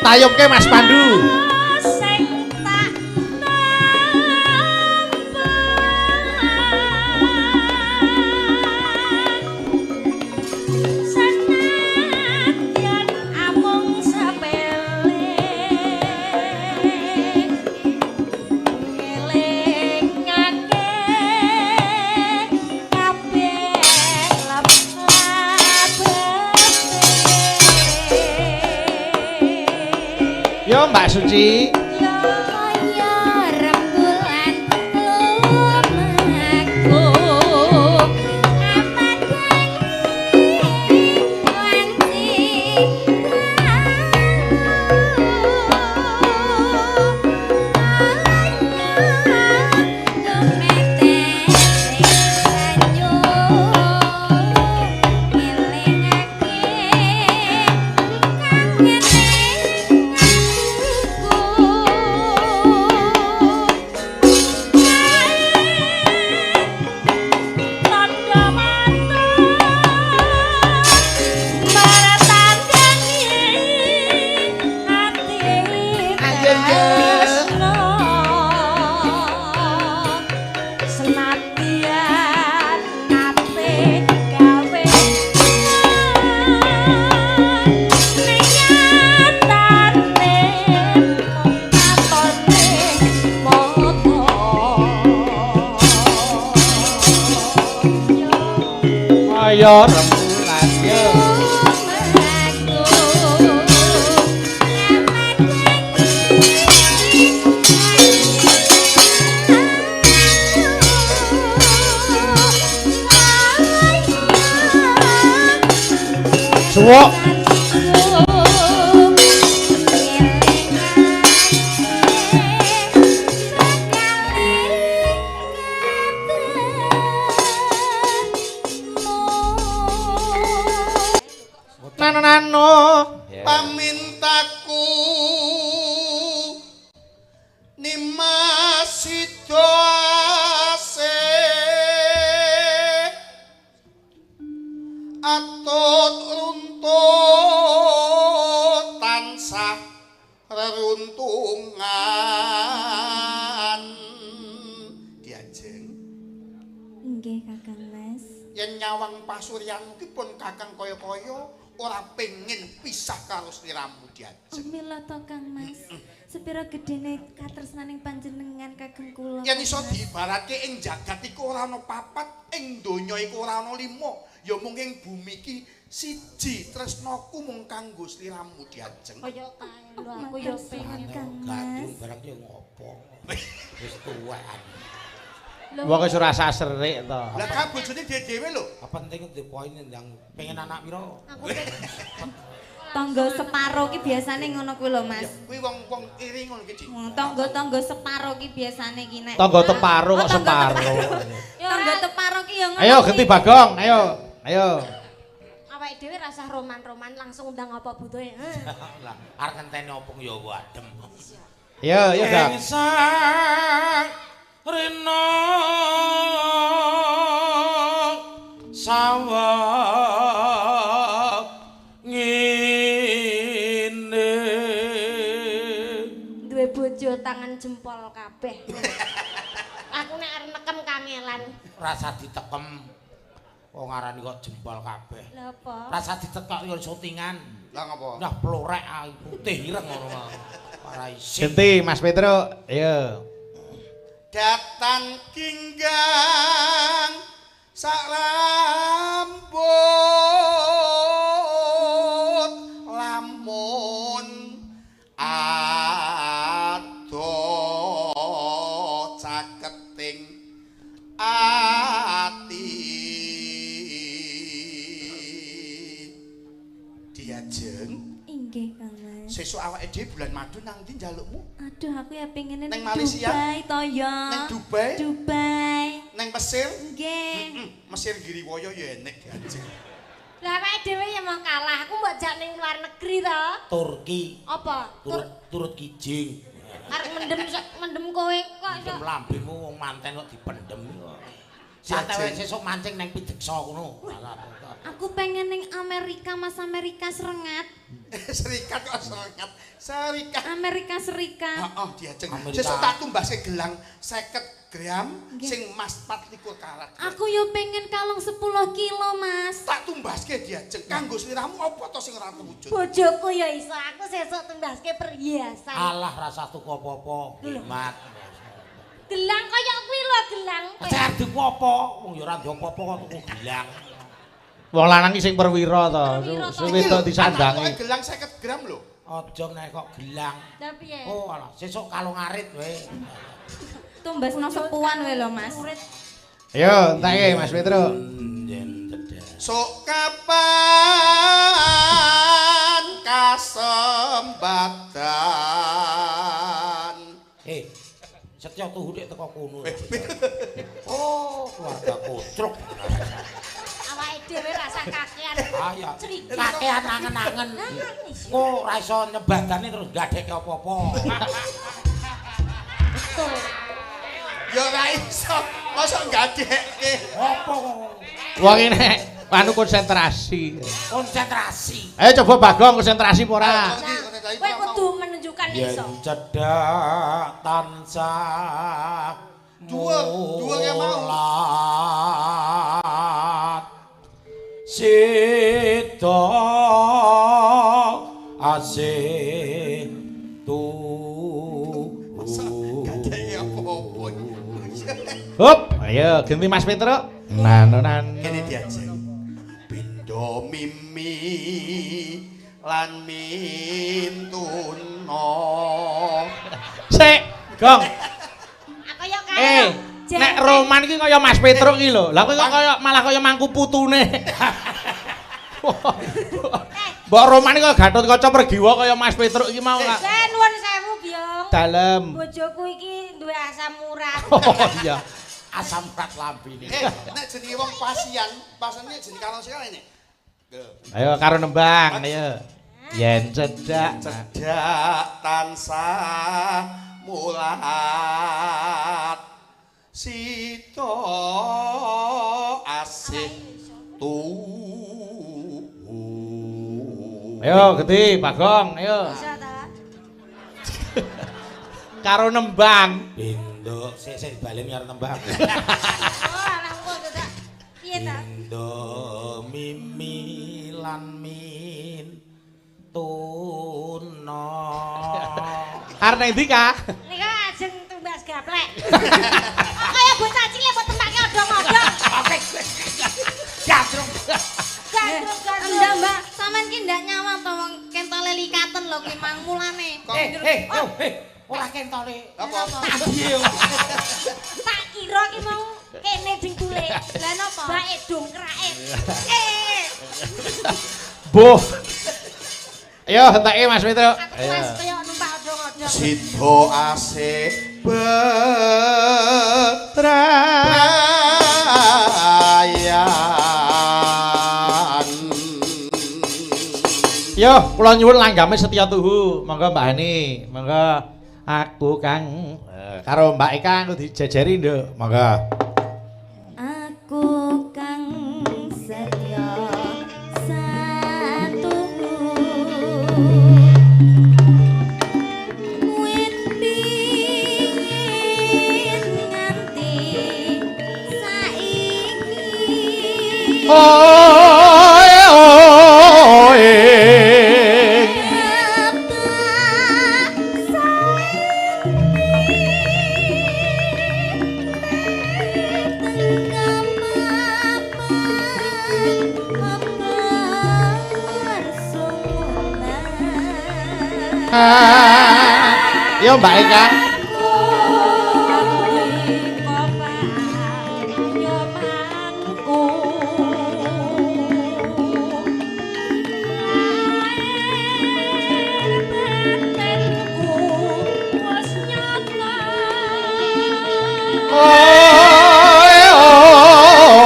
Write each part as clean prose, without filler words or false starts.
Tayubke Mas Pandu. Sing tak nampa senadyan amung sepele ngelingake kabeh lap-lape. Yo Mbak Suci. Kaya rembulan lumaku amadani wanci banyu ngelingake kangene. Tanda mata maratandani ati tresno senadyan ate gawe ning nyatane mung katone mata. Kaya rembulan yo. Suwuk. Nano nano. Pamintaku Nimas Sidoase atut runtut tansah reruntungan. Diajeng Nggih Kakang Mas. Yen nyawang pasuryan ki pun kakang kaya-kaya ora pengin pisah karo sliramu diajeng. Mila to Kang Mas. Sepira gedene katresnaning panjenengan kagem kula. Yen iso diibaratke ing jagat iku ora ana papat, ing donya iku ora ana lima, ya mung ing bumi iki siji tresnaku mung kanggo sliramu diajeng. Kaya kae lho aku ya pengen Kang Mas. Barang yo ngopo. Wis tuwekan. Wong wis ora saserik to. Lah ka bojone dhewe lho. Penting dipoin ndang pengen anak pira? Aku pengen Tangga separo ki biasane ngono kuwi lho Mas. Kuwi wong-wong iri ngono ki, Dik. Wong tangga-tangga separo ki biasane ki nek Tangga teparo kok Oh, tangga separo. Tangga teparo ki ya ngono. Ayo genti Bagong, ayo. Ayo. Awake dhewe rasah roman-roman langsung undang apa butuhe. Lah arep ngenteni opo ya adem. Yo, yo Dok. Ing sang rena sawah ngene Duwe bojo tangan jempol kabeh. Aku nek arep nekem kangelan. Rasa ditekem wong arani kok jempol kabeh. Lha apa? Rasa ditekok yo syutingan. Lah ngopo? Nah plorek putih ireng ngono. Ora isin. Genti Mas Petro, ayo. Datan ginggang sak rambut lamun ado caketing ati. Diajeng Inggih Kang Mas. Sesuk awake dhewe bulan madu nang ndi njalukmu? Aduh aku ya pengene Neng Malaysia? Dubai to ya. Neng Dubai? Dubai. Neng Mesir? Nggih. Mesir Giriwoyo ya enek diajeng. Lah awake dhewe ya mau kalah. Aku mbok jak ning luar negeri to. Turki. Apa? Turut kijing. Arep mendem mendem kowe kok iso. Mendem lambemu wong manten kok dipendem. Santai sesuk mancing neng Pideksa kono. Aku pengen ning Amerika, Mas Amerika serengat. Serikat kok serikat. Serikat. Amerika Serikat. Heeh, diajeng. Amerika. Sesuk tak tumbaske gelang 50 gram Nggih. sing mas 24 karat. Aku yo pengen kalung 10 kilo, Mas. Tak tumbaske diajeng kanggo sliramu apa to sing ora terwujud? Bojoku ya iso, aku sesuk tumbaske perhiasan. Alah rasa tuku apa-apa. Hemat. Gelang kaya kuwi lho, gelang. Aja tuku apa? Wong ya ora ndek apa-apa kok tuku gelang. Wong lanang iki sing perwira to, Perwira to. sing wedok disandangi. Anakku gelang 50 gram lho. Aja nek kok gelang. Lah piye? Oh alah, sesuk kalung arit wae. Tumbasno sepuan wae lho, Mas. Murid Ayo, entake Mas Petro. Yen cedhak. Sok kapan kasembatan. Eh, Setya tuhu nek teko kono. Oh, keluarga kotrok. Awake dhewe rasa kakean. Ayo, Cerita. kakean angen-angen. Kok ora iso nyembadane terus gadekke apa-apa. Betul. Ya ora iso, mosok gadekke. Apa kok? Wong ini anu konsentrasi. Konsentrasi. Ayo coba Bagong konsentrasi apa ora? Nah, kowe kudu menunjukkan iso. Yen cedhak tansah Dhuwur, dhuwur ya mau. mulat. Sida asih tuhu. Gadekke apa-apa. Hup, ayo ganti Mas Petro. Nano nano. Kene diajeng. Pindha mimi lan mintuna. Sik, Gong. Aku yo karo. Eh, nek Roman iki kaya Mas Petruk iki lho. Lah kowe kok kaya malah kaya mangku putune. Mbok Roman iki kaya Gatot Kaca Pergiwa kaya Mas Petruk iki mau lah. Lah nuwun sewu, Byong. Dalem. Bojoku iki duwe asam urat. Oh iya. Asam urat lambene. Eh, nek jenenge wong pasian, pasian iki jenenge karo sekali ini. Ayo karo nembang, ayo. Yen cedhak Cedhak tansah mulat. Sita asih tuhu. Ayo gede Bagong, ayo. Iso ta? Karo nembang. Pindho sik sik balen karo nembang. Oh, alah engko dadak. Piye ta? Pindho mimi lan min tuna. Arep nang ndi, Kak? Nika ajeng tumbas gaplek. Kok kaya bocah cilik mbok tempake odong-odong. Gandrung. Gandrung gandrung. Enggak, Mbak. Sampeyan ki ndak nyawang to wong kentole likaten lho ki mang mulane. Eh, eh, oh, eh, ora kentole. Apa? Piye? Tak kira ki mau kene dengkule. Lah napa? Bae dongkrake. Eh, Boh. Ayo entake Mas Petro. aku mas kaya numpak odong-odong. Sida asih betrayan. Yo, kula nyuwun langgame Setya Tuhu. Monggo Mbak Hani, monggo aku Kang karo Mbak Eka aku dijejeri, Nduk. Monggo. Aku kang setya satuhu wit pingin nganti saiki. Oh, oh, Yo Mbak Eka. Oh,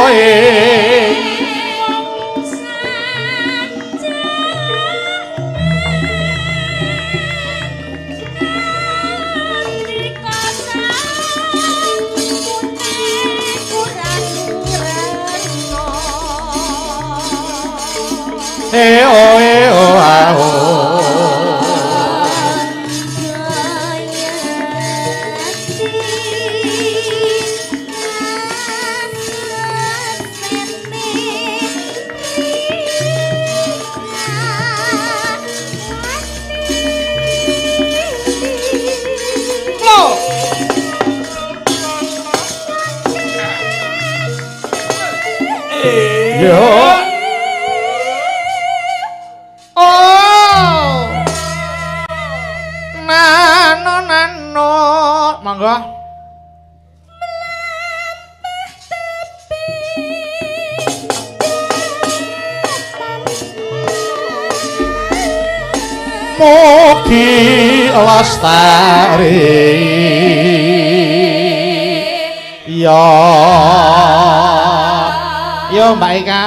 oh, E o e o a o. Yo. Oh. Nano nano, monggo. Mugi lestari. Ya. Yo Mbak Eka.